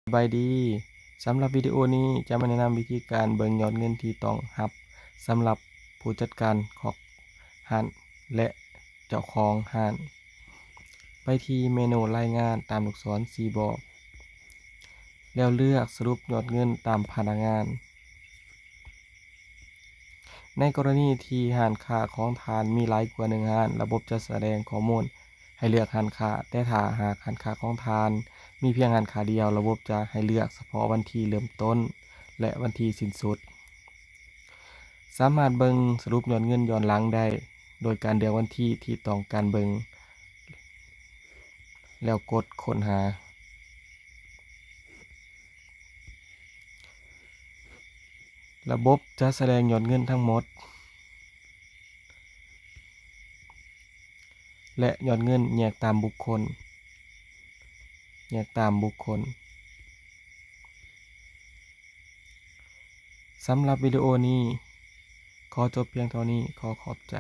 ສະບາຍດີ. ສຳລັບວິດີໂອນີ້ຈະມາແນະນຳວິທີການເບິ່ງຍອດເງິນທີ່ຕ້ອງຮັບສຳລັບຜູ້ຈັດການຂອງຮ້ານ ແລະ ເຈົ້າຂອງຮ້ານ. ໄປທີ່ເມນູລາຍງານຕາມລູກສອນສີບອກ ແລ້ວເລືອກສະຫຼຸບຍອດເງິນຕາມພະນັກງານ. ໃນກໍລະນີທີ່ຮ້ານຄ້າຂອງທ່ານມີຫຼາຍກວ່າໜຶ່ງຮ້ານ, ລະບົບຈະສະແດງຂໍ້ມູນໃຫ້ເລືອກຮ້ານຄ້າ, ແຕ່ຖ້າຫາກຮ້ານຄ້າຂອງທ່ານມີພຽງຮ້ານຄ້າດຽວ, ລະບົບຈະໃຫ້ເລືອກສະເພາະວັນທີເລີ່ມຕົ້ນ ແລະ ວັນທີສິ້ນສຸດ. ສາມາດເບິ່ງສະຫຼຸບຍອດເງິນຍ້ອນຫຼັງໄດ້ ໂດຍການເລືອກວັນທີທີ່ຕ້ອງການເບິ່ງ ແລ້ວກົດຄົ້ນຫາ. ລະບົບຈະສະແດງຍອດເງິນທັງໝົດ ແລະ ຍອດເງິນແຍກຕາມບຸກຄົນ, ແຍກຕາມບຸກຄົນ. ສຳລັບວິດີໂອນີ້ ຂໍຈົບພຽງເທົ່ານີ້. ຂໍຂອບໃຈ.